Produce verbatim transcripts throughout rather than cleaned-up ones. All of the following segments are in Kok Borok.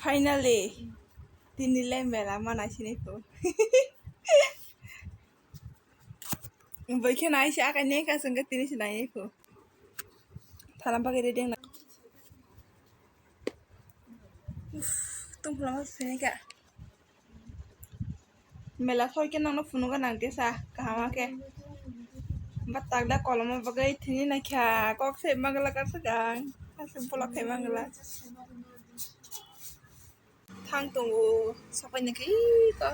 Finally, tini le mela ma nai sini ko. Boi khe nai se akai ne ka sengke tini se nai ko. Thalam pakai de deng na. Uff, tung pula ma sini ka. Mela thoi khe nangno phunukgo nang tesa kaham khe. Ba takda kolom bagwi thini naikha kok se mangla ka swkang. Aswk bolok khai mangla. Thang tongo sapai naikha iko.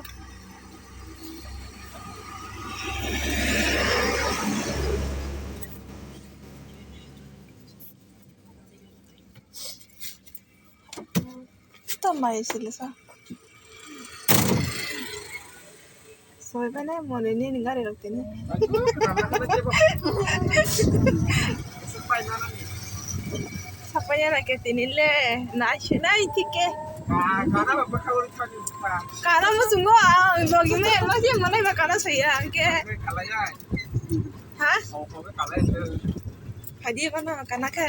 Tamo mai sile sa. Soi bane mone nini gari rok tini. Sapanya na ke tini le. Nai si nai tike. Kana mo sungo ang logi me mo si mo nai ba kana soya ke. Ha? Hadi bana kana ke.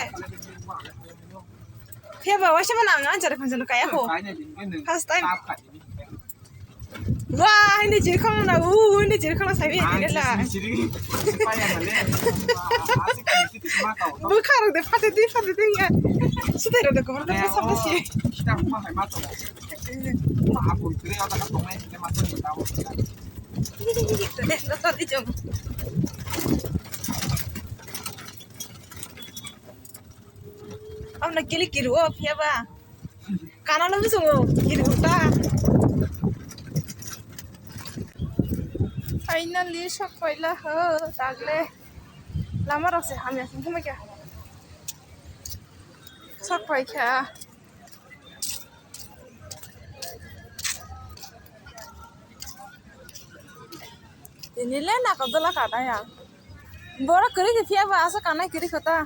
Phiya ba waisa mano ang anchara khansa no kaya ko. First time. Wah, ini jiri khang na, uh, ini jiri khang na sabi ini la. Bukhar de phate di phate di ya. Sita ro de ko de sa si. Amna kili kiru o phiya ba. Kana no musungo kiru ta. Finally sok paila ho tagle. Lama rok se hamya sing thuma kya. Sok pai kha. Tini le nakodola kana ya. Borok kwrwi khe phiya ba asa kanai kwrwi kho ta.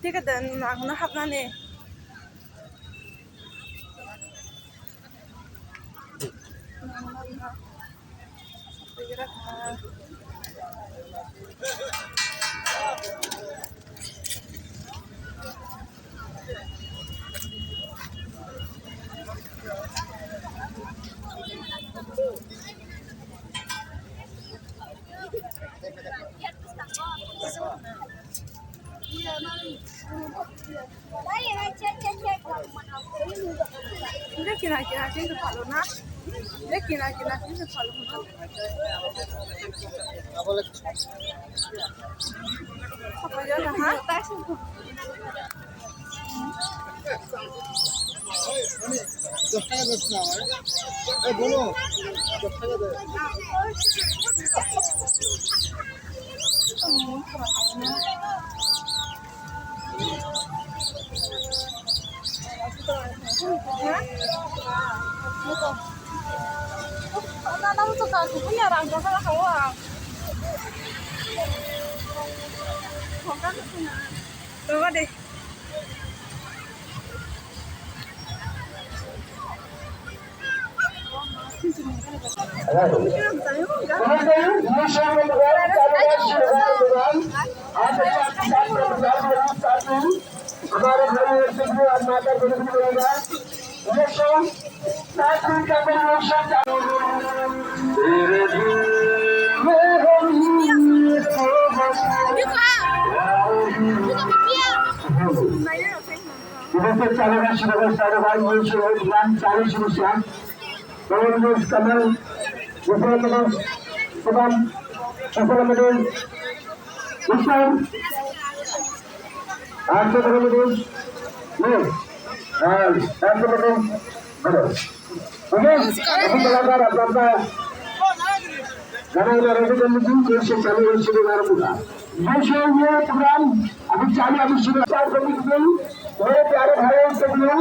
Thik ase, nangno hapnani. Kina kina kina kina palo na. Kina kina kina palo na. Apa ya ha? দশ টাকা দশ না হয়। এই বোনো, দশ টাকা দে। Tama de. हमारे घर में एक दिन भी आज माता गुरु भी रहेगा। ये सब Ibu cek cara dan sudah saya dah baik, ini sudah bilang cari susah. Kalau menurut sekarang, Ibu teman, teman, Ibu teman, Islam, Aku berhenti. Nih. Ah, aku berhenti. Aduh. Oke, aku melanggar apa-apa. Karena ada ready dan lebih, saya cari yang sudah ngarep buka. Masya Allah, Tuhan, aku cari, aku sudah cari, aku sudah. Saya cari, saya sudah.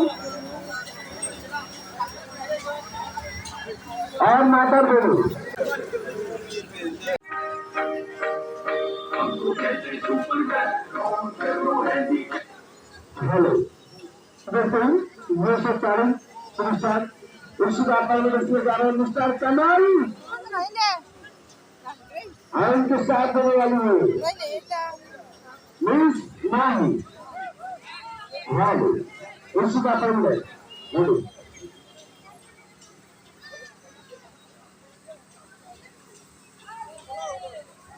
और माता बोलो। हेलो। देखते हैं, ये सब कारण, सुरक्षा, उससे आप लोग इसमें जा रहे हैं, मिस्टर कमल। आनंद के साथ देने वाली है। मिस माही। Rally. Usuka Pande. Rally.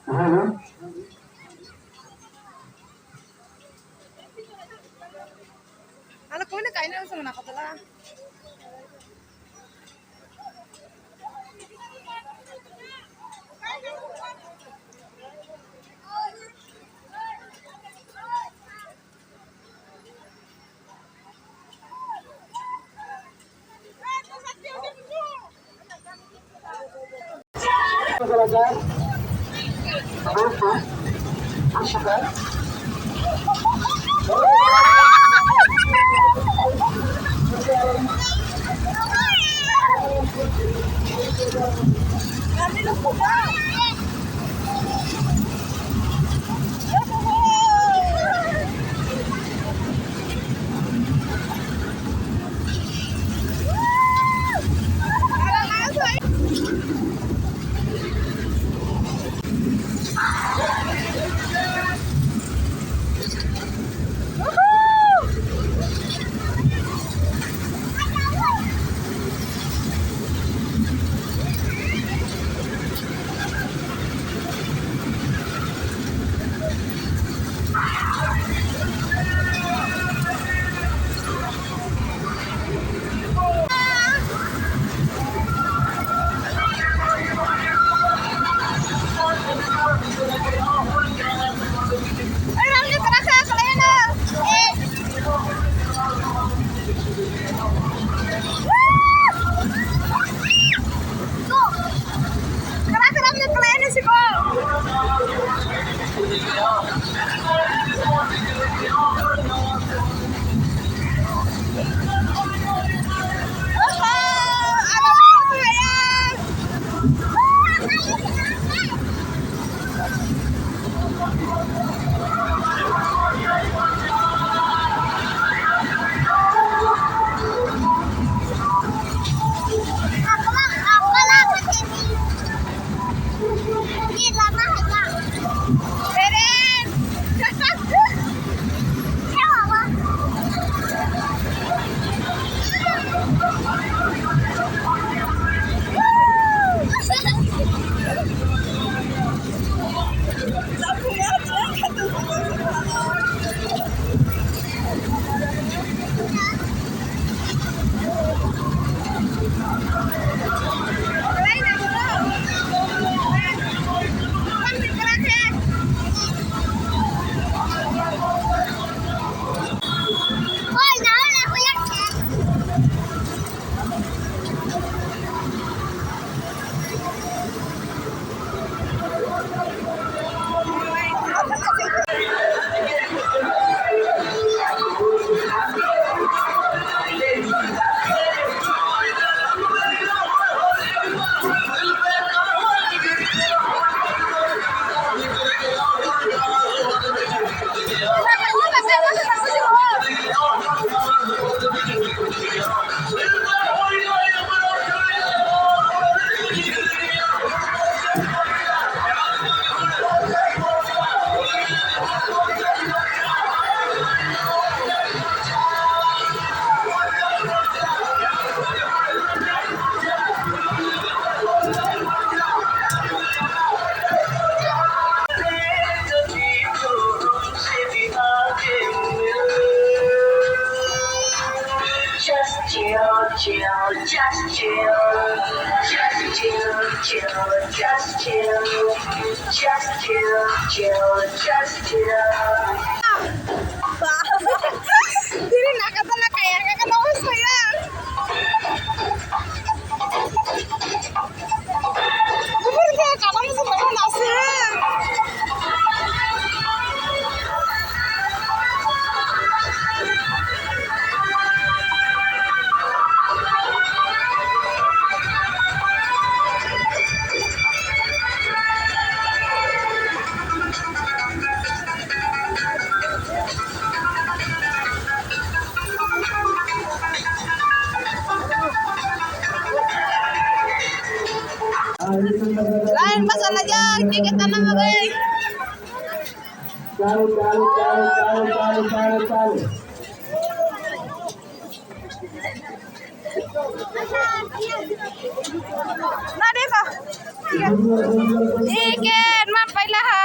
Rally. Ala koine kaina usung na katala. Just chill, chill, just chill. Just chill, chill, just chill. Just chill, chill, just chill. Diri nakatala kaya kaka tau saya. Lain pasal aja, tiket tanam lagi. Tahu, tahu, tahu, tahu, tahu, tahu, tahu. Na dekho. Ticket man paila ha.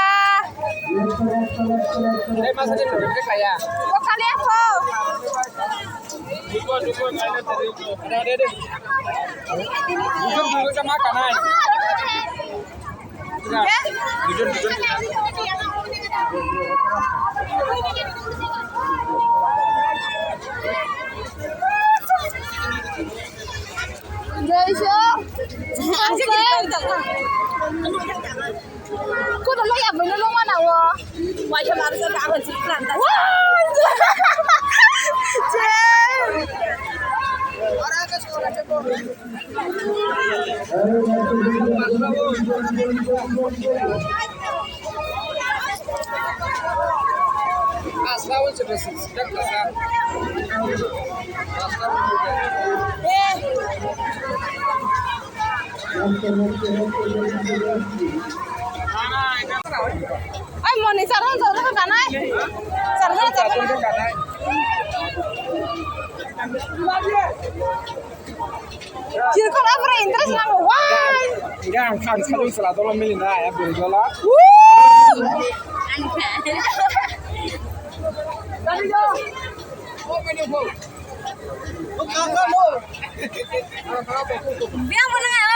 Ei, masa ni ticket kaya. Ko khali ako. Dugo, dugo, ada, ada, ada. Dugo, dugo sama kanai. Kuno lai abui no lung mana o. Waisa mar sa ta hon si plan ta. Ai, moni sarong sarong kanai. Sarong sarong kanai. Circle apa interest nang wai. Enggak, angkang satu selalu mili na ya, beli dola. Wuh. Biang mana ya?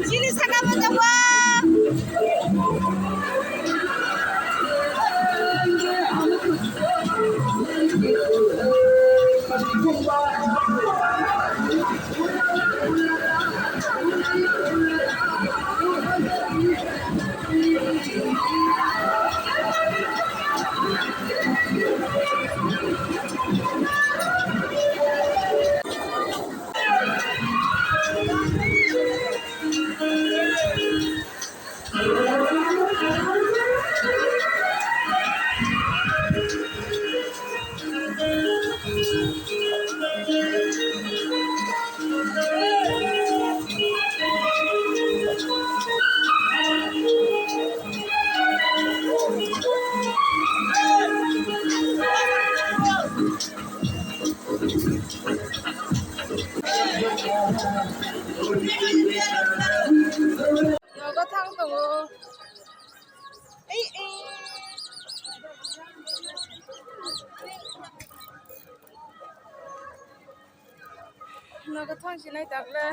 Chini saka bo tongo. Nogo thang tongo. Ei, ei. Nogo thang sinai takle.